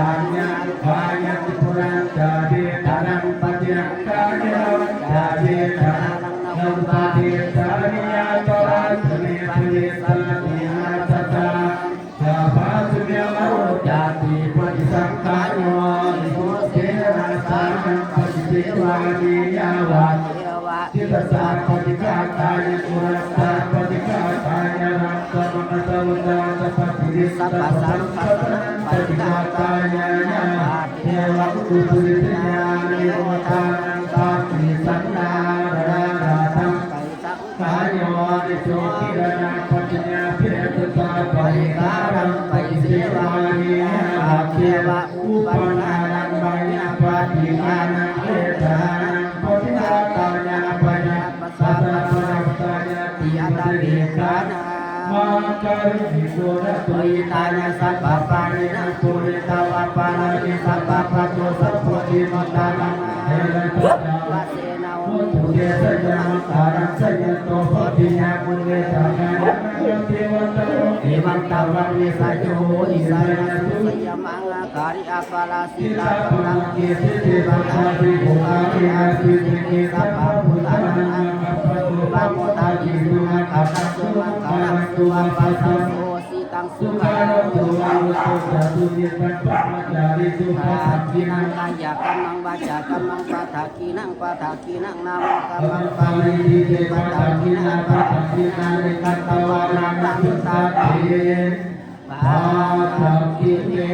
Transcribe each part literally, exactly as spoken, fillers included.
Yāññā kāyati purañca vedanaṃ paṭihaṅkhā, yāvañca vedanaṃ na uppādessāmi, yāvadvā na bhavessāmi, na tassa ca bhāsuviharaṃ. Yāvattiṃsā paṭisaṅkhā yoniso cetanā, tānaṃ paṭisevāmi, yāvadeva cittassa paṭighātāya, kulattha paṭighātāya, rakkhaṇatthassa paṭivittassa, sabbasaṅkhattha paṭighātāya, yāvadeva utuparissayaṃ, nirūpaṭānaṃ paṭisallānārādhaṃ. Yoniso gilānapaccayabhesajjaparikkhāraṃ paṭisevāmi, yāvadeva uppannānaṃ veyyābādhikānaṃ klethanānaṃ paṭighātāya, bhayappassānapassāvesāya, tītavīsamanakāyikānaṃ hitāya, sabbapāṇinaṃ pūretvā pāramī sabbā, patto sambodhimuttamaṃ, etena saccavajjena hotu te jayamaṅgalaṃ. Jayanto bodhiyā mūle sakyānaṃ nandivaḍḍhano, evaṃ tvaṃ vijayo hohi jayassu jayamaṅgale, aparājitapallaṅke sīse paṭhavipokkhare, abhiseke sabbabuddhānaṃ aggappatto pamodati. Sunakkhattaṃ sumaṅgalaṃ supabhātaṃ suhuṭṭhitaṃ, sukhaṇo sumuhutto ca suyiṭṭhaṃ brahmacārisu. Padakkhiṇaṃ kāyakammaṃ vācākammaṃ padakkhiṇaṃ, padakkhiṇaṃ manokammaṃ paṇidhī te padakkhiṇā, padakkhiṇāni katvāna labhantatthe padakkhiṇe.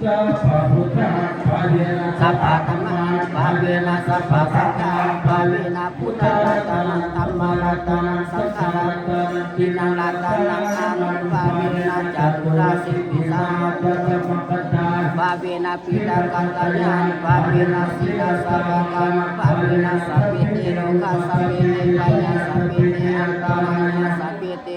Sabbabuddhānubhāvena sabbadhammānubhāvena sabbasaṅghānubhāvena buddharatanaṃ dhammaratanaṃ saṅgharatanaṃ tiṇṇaṃ ratanānubhāvena caturāsītisahassadhammakkhandhānubhāvena piṭakattayānubhāvena jinasāvakānubhāvena sabbe te rogā sabbe te bhayā sabbe te antarāyā sabbe te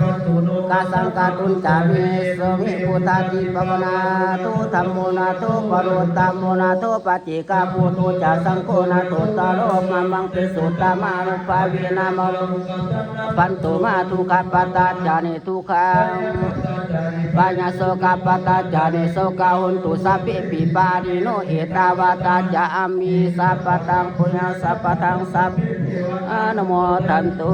bhavantu nokāsaṃ kātuñca me. Eso me buddhādhipavaro nātho, dhammo nātho varuttamo, nātho paccekabuddho ca, saṅgho nāthottaro mamaṃ, tesottamānubhāvena mārā bhavantu mā. Dukkhappattā ca niddukkhā, bhayā sokappattā ca nissokā, hontu sabbepi pāṇino. Ettāvatā ca amhehi sambhataṃ puññasampadaṃ sabbe anumodantu.